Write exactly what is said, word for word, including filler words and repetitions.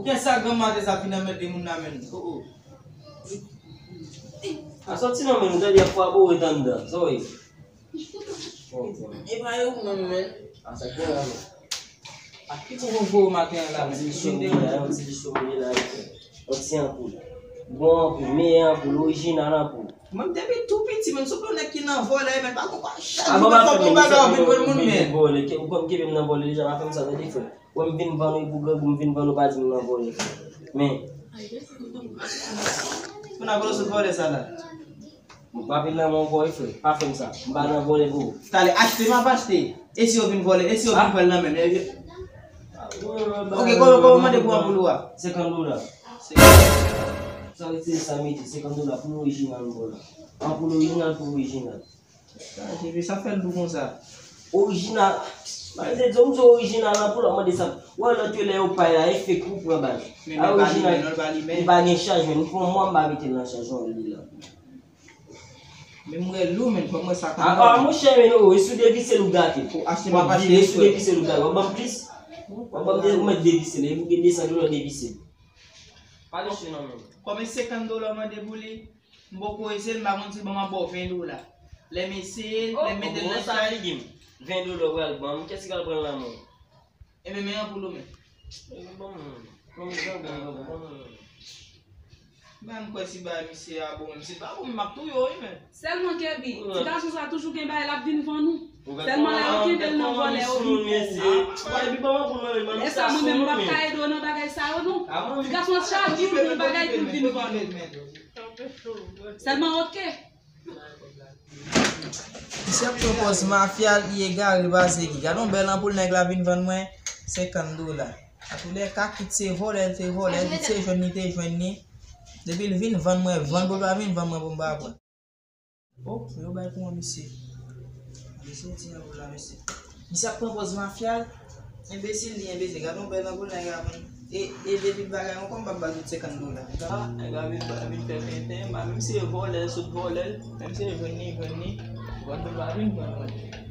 Kiyès sa granmaten sa vin anmède moun nan menm? Oh, oh. A sòti nan men nou, tande ap fwa bo ret anndan. Sa w ye? E pa yo menm, men. A sa k gen la, men. A ki ti konvo maten an la, men? Yon ti li chomye la, yon ti li chomye la, yon ti anpoul. Bon anpoul, meyè anpoul, orijinal anpoul. Mwen depi tou piti, men, sou yon nèg ki nan vòlè, men, pa konpa chak jou mwen fè yon bagay, w ap vin pran moun, men. Vòlè, ke ou konn kenbe m nan vòlè deja, pa fè m sa, tande, frè. Wè m vin vann ou pou grangou, m vin vann ou pa di m nan vòlè. Men. Moun ap vòlè sou vòlè sa la. M pa vin nan men w ankò, wi, frè. Pa fè m sa. M pa nan vòlè pou ou. Talè, achte, m ap achte. E si yo vin vòlè? E si yo vin pran l nan men m? Ok, kòman, kòman mande pou anpoul ou a? Senkant dola. Sa retire sa mete, senkant dola pou orijinal m ba w la. Anpoul orijinal pou orijinal. Sa, Jezi, sa fè l dou konsa. Orijinal. Mwen te di w, m di w orijinal la pou l ap mande sa. Wè, lòt yo lè yo pay la, e fake ou pran baz. Men, men pa limen, non, pa limen. Li pa gen chaj, men. M fè yon mwa m pa mete l nan chaj, non, li la. Men m wè lou, men, fò m wè sa. A, a, monchè, men, non, e sou devise l ou gate. Pou achte, m ap achte. E sou devise l ou gate. W ap ban m plis? W ap ban m de, ou mèt devise l. E pou gen de san dola devise l. Pa gen chè nan men. Kòm e senkant dola w mande pou li, m poko eseye l, m pa konn si ban m ap ba w ven dola. Lè m eseye l, lè m mete l nan chaj. Ven dola w pral ban m, kiyès ki pral pran l nan men w? Ebyen, men anpoul ou men. Ban m, ban m, ban m, ban m. M pa kwè si bay misye a bon, menm si l pa bon, m ap touye w, wi, men. Sèlman Kèbi, ti gason sa toujou gen bagay l ap vin vann ou. Sèlman lè yo kenbe l nan vòlè yo vin pran ou. E sa mwen menm m p ap ka ede w nan bagay sa yo non. Ti gason an chak jou pou yon bagay pou l vin vann ou. Sèlman oke. Misye ap pran pòz mafya, li egare pase ki. Gade yon bèl anpoul nèg la vin vann mwen senkant dola. Antoulèka, kit se vòlè l te vòlè, kit se jwenn li te jwenn li. Depi l vin vann mwen, vann pou l pa vin vann mwen pou m pa pran. Oh, yo bay pou mwen, mesye. Mesye, ti anpoul la, mesye. Misye ap pran pòz mafya l. Enbesil li, enbesil. Gade yon bèl anpoul nèg la vann. E, e depi bagay ankò, m p ap ba l tout senkant dola. Ah, nèg la vin, vin fè tenten. M pa menm si e vòlè l, sot vòlè l. Menm si e jwenn li, jwenn li. Vann pou l pa vin vann mwen.